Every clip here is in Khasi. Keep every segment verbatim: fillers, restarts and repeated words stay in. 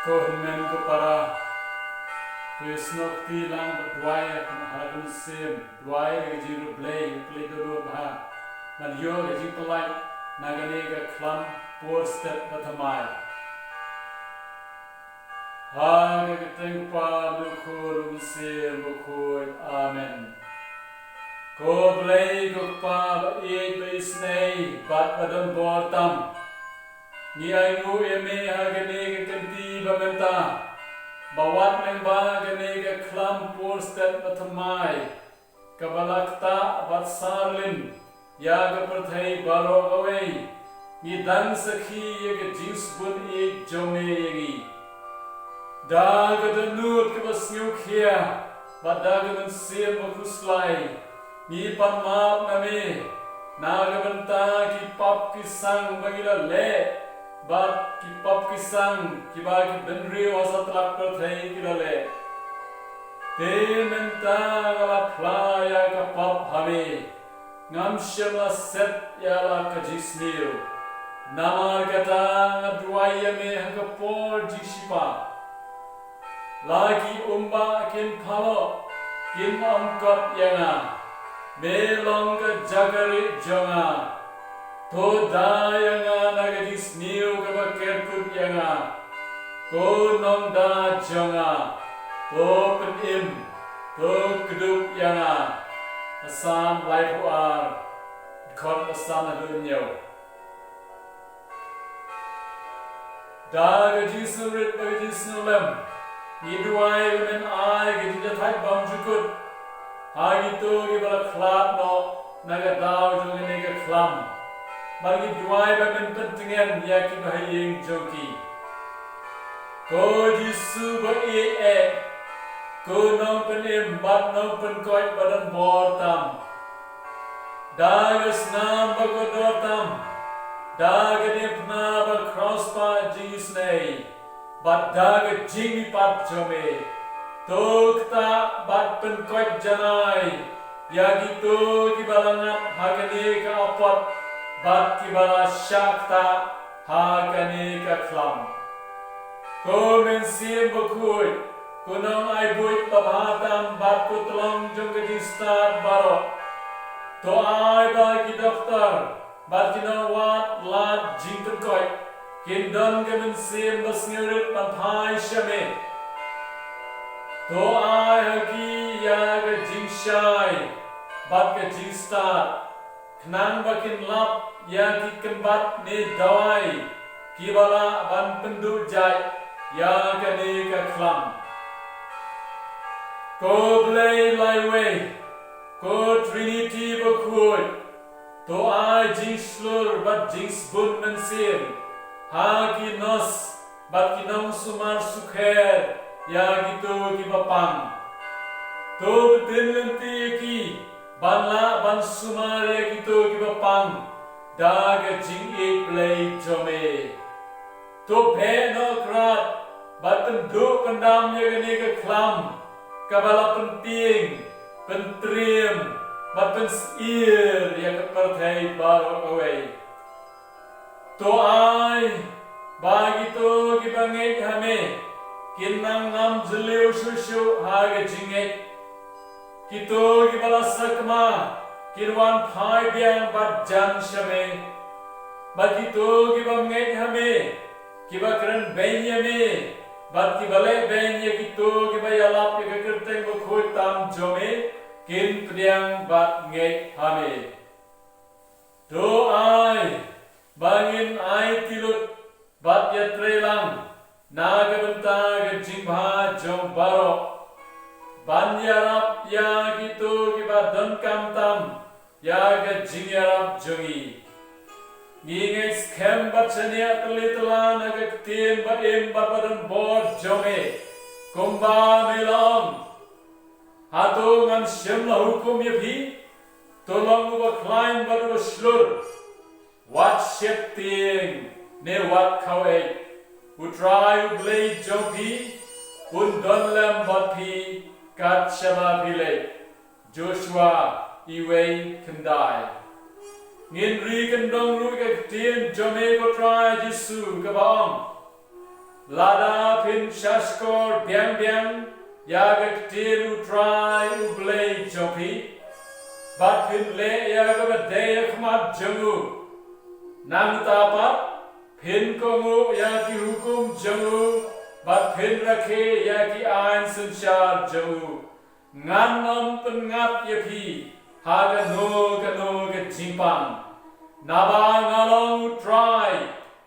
Ko hynmen ko para, to ïasnoh kti lang bad duwai ha ka mynsiem, duwai ïa ka jingriewblei, ïa ka leit dohnud bha, ban ïoh ka jingpynlait na kane ka khlam por stet ba thymmai. Ha ka kyrteng u Kpa, u Khun, u Mynsiem Bakhuid. Amen. Ko Blei ko Kpa ba ïeit ba isynei bad ba don bor tam, ngi ainguh ïa me ha kane ka kynti ba mynta, ba wat lyngba kane ka khlam por stet ba thymmai, kaba la ktah bad sarlin ïa ka pyrthei baroh kawei, ngi dang sakhi ïa ka jingsbun ïeit jong me ïa ngi. Da ka dohnud kaba sngewkhia bad da ka mynsiem bakhuslai, ngi pan map na me na ka bynta ki pap ki sang ba ngi la leh, bad ki pap ki sang kiba ki bynriew ha satlak pyrthei ki la leh. Te mynta nga la phla ïa ka pap ha me, ngam shym la set ïa la ka jingsniew. Namar kata nga duwai ïa me ha ka por jingshipa. La ki umbah kin phaloh, kin ym kot ïa nga. Me long ka jaka rieh jong nga. To da ïa nga na ka jingsniew kaba ker kut ïa nga. Ko Nongda jong nga, to pynim, to kdup ïa nga. Ka Salm laiphew ar, dkhot ba san haduh hynñiew. Da ka jingsngewrit bad ka jingsngewlem, ngi duwai ba men ai ka jingjahthait bymjukut ha kito kiba la khlad noh na ka daw jong kane ka khlam. Bad ngi duwai ba men pyntngen ïa kiba ha ïing jong ki. Ko Jisu ba ïeit eh, ko Nongpynim bad Nongpynkoit ba don bor tam. Da ka snam ba kordor tam, da ka diengphna ba khraw spah jingisynei, bad da ka jingmihpat jong me, to ktah bad pynkoit janai ïa kito kiba la ngat ha kane ka apot bad kiba la shah ktah ha kane ka khlam. Ko Mynsiem Bakhuid, ko Nongai buit babha tam bad ko Tlong jong ka jingstad baroh, to ai ba ki doktor bad ki nongwad lad jingpynkoit kin don ka mynsiem ba sngewrit ban phai sha me. To ai ha ki ïa ka jingshai bad ka jingstad, khnang ba kin lap ïa ki kynbat ne dawai kiba lah ban pynduh jait ïa kane ka khlam. Ko Blei laiwei, ko Trinity bakhuid, to ai jingshlur bad jingsbun mynsiem ha ki nos bad ki nongsumar sukher ïa kito kiba pang. To btin lynti ïa ki ban lah ban sumar ïa kito kiba pang da ka jingïeit Blei jong me. To beh noh Kynrad bad pynduh pyndam ïa kane ka khlam kaba la pyntieng, pyntriem bad pynsyier ïa ka pyrthei baroh kawei. To ai ba kito kiba ngeit ha me kin nang ngam jylliew shuh shuh ha ka jingngeit. Kito kiba la sakma kin wan phai biang bad jan sha me. Bad kito kiba ngeit ha me, kiba kren beiñ ïa me bad kiba leh beiñ ïa kito kiba ïalap ïa ka kyrteng bakhuid tam jong me, kin pdiang bad ngeit ha me. To ai ba ngin aiti lut bad ïatreilang na ka bynta ka jingbha jong baroh, ban ïarap ïa kito kiba donkam tam ïa ka jingïarap jong ngi. Ngi ngeit skhem bad shaniah tylli tylla na ka ktien ba im bad ba don bor jong me, kumba me la ong: Hato ngan shym la hukum ïa phi? To long uba khlaiñ bad uba shlur. Wat sheptieng ne wat khaw-eit. U Trai U Blei jong phi un don lem bad phi kat shaba phi leit. Joshua wei khyndai. Ngin ri kyndong ruh ïa ka ktien jong me ko Trai Jisu kaba ong: Lada phin shahshkor biang biang ïa ka ktien U Trai U Blei jong phi, bad phin leh ïa kaba dei ha khmat jong u, nangta pat phin kohnguh ïa ki hukum jong u, bad phin rakhe ïa ki aiñ synshar jong u, ngan ym pynngat ïa phi ha kano kano ka jingpang. Naba nga long U Trai,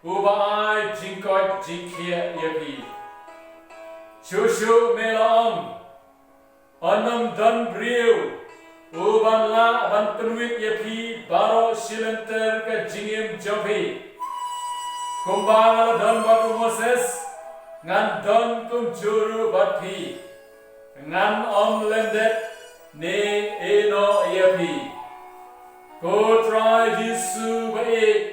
uba ai jingkoit jingkhiah ïa phi. Shuh shuh me la ong, yn ym don briew uban lah ban pynwit ïa phi baroh shi lynter ka jingim jong phi. Kumba nga la don bad u Moses, ngan don kumjuh ruh bad phi. Ngan ym lyndet ne ïehnoh ïa phi. Ko Trai Jisu ba ïeit,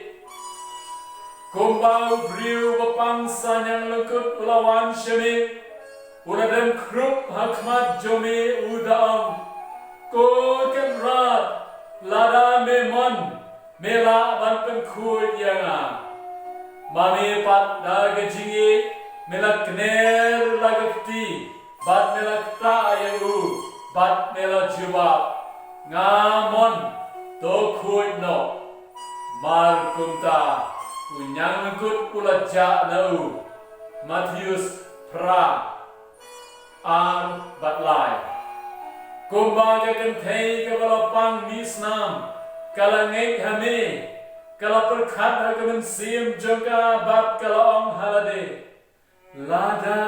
kumba u briew ba pang saniang lyngkut u la wan sha me, u la dem khrup ha khmat jong me, u da ong, Ko Kynrad, lada me mon, me lah ban pynkhuid ïa nga. Ma me pat da ka jingïeit me la kner la ka kti, bad me la ktah ïa u, bad me la jubab, Nga mon, to khuid noh. Mar kumta u niang lyngkut u la jah na u. Mathaios phra, ar bad lai. Kumba ka kynthei kaba la pang mih snam ka la ngeit ha me, ka la pyrkhat ha ka mynsiem jong ka bad ka la ong ha lade, Lada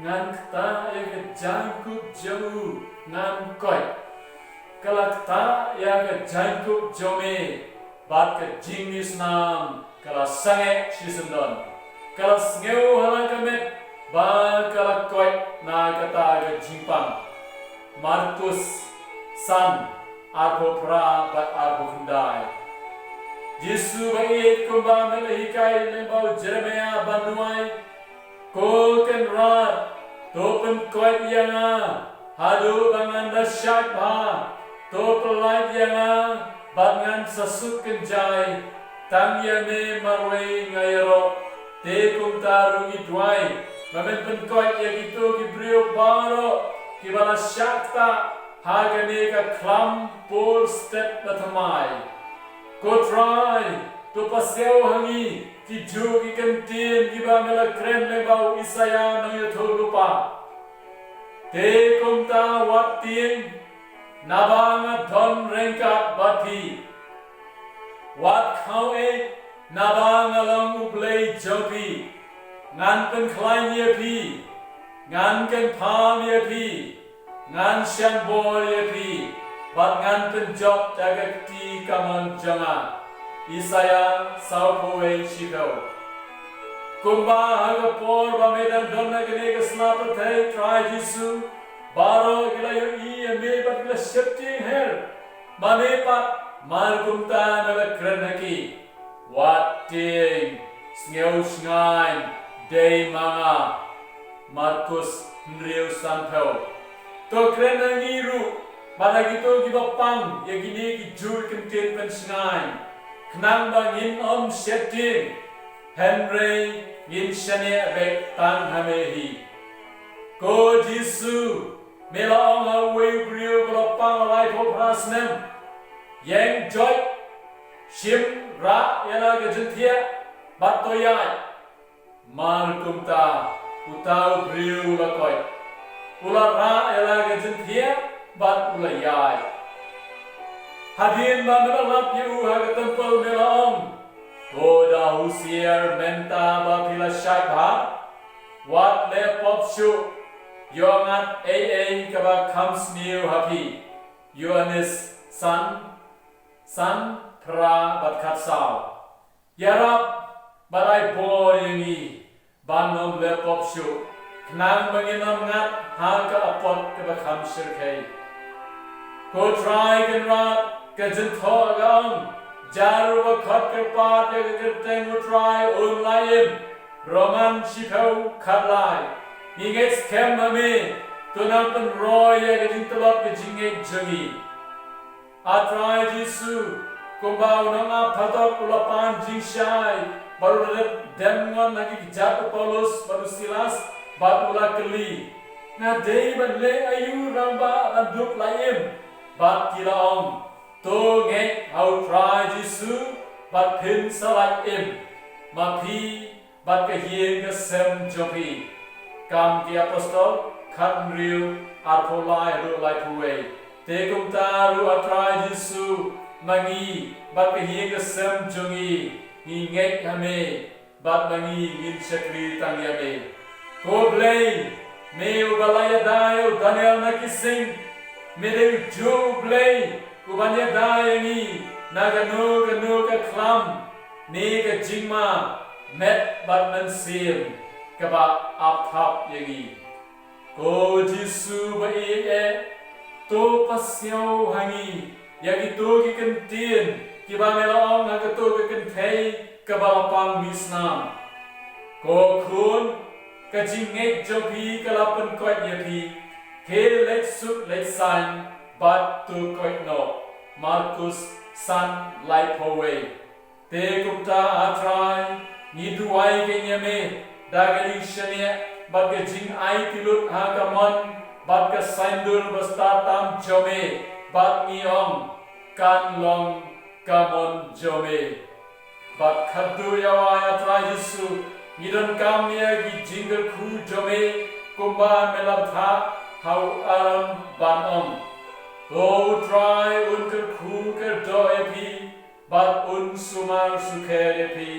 ngan ktah ïa ka jaiñkup jong u ngan koit. Ka la ktah ïa ka jaiñkup jong me, bad ka jingmih snam ka la sangeh shisyndon. Ka la sngew ha la ka met ba ka la koit na kata ka jingpang. Markus san, arphew phra bad arphew khyndai. Jisu ba ïeit, kumba me la hikai lyngba u Jeremaïah ban duwai, Ko Kynrad, to pynkoit ïa nga haduh ba ngan da shait bha, to pyllait ïa nga bad ngan sa suk kynjai. Tang ïa me marwei nga ïaroh. Te kumta ruh ngi duwai ba men pynkoit ïa kito ki briew baroh kiba la shah ktah ha kane ka khlam por stet ba thymmai. Ko Trai, to pasiaw ha ngi kijuh ki kyntien kiba me la kren lyngba u Isaïah nongïathuhlypa. Te kumta wat tieng, naba nga don ryngkat bad phi. Wat khaw eh, naba nga long U Blei jong phi. Ngan pynkhlaiñ ïa phi, ngan kynpham ïa phi, ngan shah bor ïa phi, bad ngan pynjot da ka kti kamon jong nga. Isaïah sawphew wei, shiphew. Kumba ha ka por ba me dang don ha kane ka sla pyrthei, Trai Jisu, baroh ki la ïohi ïa me bad ki la sheptieng her. Ma me pat, mar kumta me la kren ha ki. Wat tieng, sngewshngaiñ, dei ma nga. Markus hynriew, sanphew. To kren ha ngi ruh bad ha kito kiba pang ïa kine kijuh ki kyntien pynshngaiñ, khnang ba ngin ym sheptieng, hynrei ngin shaniah beit tang ha me hi. Ko Jisu, me la ong ha uwei u briew ba la pang laiphew phra snem, ïeng joit, shim, rah ïa la ka jingthiah bad to ïaid. Mar kumta uta u briew u la koit, u la rah ïa la ka jingthiah bad u la ïaid. Hadien ba me la lap ïa u ha ka templ me la ong, To da husiar mynta ba phi la shait bha. Wat leh pop shuh, ïoh ngat ei ei kaba kham sniew ha phi. Ïoannis san, san, phra bad khatsaw. Ïarap bad ai bor ïa ngi ban ym leh pop shuh, khnang ba ngin ym ngat ha ka apot kaba kham shyrkhei. Ko Trai Kynrad, ka jingthoh ka ong, jar uba khot kyrpad ïa ka kyrteng U Trai un lait im. Roman shiphew, khatlai. Ngi ngeit skhem ha me, to nang pynroi ïa ka jingtlot ka jingngeit jong ngi. A Trai Jisu, Kumba u nongap phatok u la pan jingshai, bad u la dem ngon na ki kjat u Paulus bad u Silas, bad u la kylli, nga dei ban leh aïu rangbah ban dup la im? Bad ki la ong, to ngeit ha u Trai Jisu, bad phin sa la im, ma phi bad ka ïing ka sem jong phi. Kam ki Apostol, khathynriew, arphew lai haduh laiphew wei. Te kumta ruh a Trai Jisu, ma ngi bad ka ïing ka sem jong ngi, ngi ngeit ha me, bad ma ngi ngin shakri tang ïa me. Ko Blei, me uba la ïada ïa u Daniel na ki sing, me dei ujuh u Blei uban ïada ïa ngi na kano kano ka khlam ne ka jingma, met bad mynsiem, kaba ap thap ïa ngi. Ko Jisu ba ïeit eh, to pasiaw ha ngi ïa kito ki kyntien kiba me la ong ha kato ka kynthei kaba la pang misnam. Ko Khun, ka jingngeit jong phi ka la pynkoit ïa phi, khie leit suk leit saiñ bad to koit noh. Markus san, laiphew wei. Te kumta a Trai, ngi duwai kein ïa me da ka jingshaniah bad ka jingaiti lut ha ka mon bad ka saiñdur bastad tam jong me, bad ngi ong, kan long ka mon jong me. Bad khadduh ïa wai a Trai Jisu, ngi donkam ïa ki jingkyrkhu jong me, kumba me la bthah ha u Aaron ban ong, to u Trai un kyrkhu kyrdoh ïa phi, bad un sumar sukher ïa phi.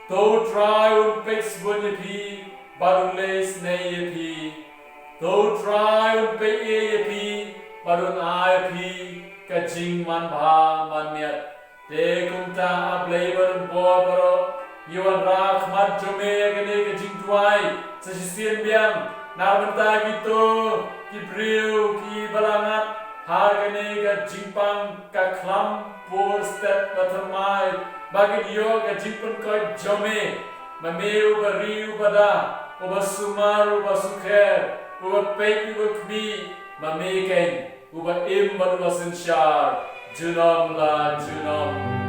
To u Trai un peit sbun ïa phi, bad un leh isynei ïa phi. To u Trai un peit ïa phi, bad un ai ïa phi ka jingmanbha manmiat. Te kumta a Blei badonbor baroh, ngi wanrah ha khmat jong me ïa kane ka jingduwai sa shisien biang na ka bynta kito ki briew kiba la ngat ha kane ka jingpang ka khlam por stet ba thymmai, ba kin ïoh ka jingpynkoit jong me. Ma me uba ri uba da, uba sumar uba sukher, uba peit uba khmih, ma me kein uba im bad uba synshar junom la junom.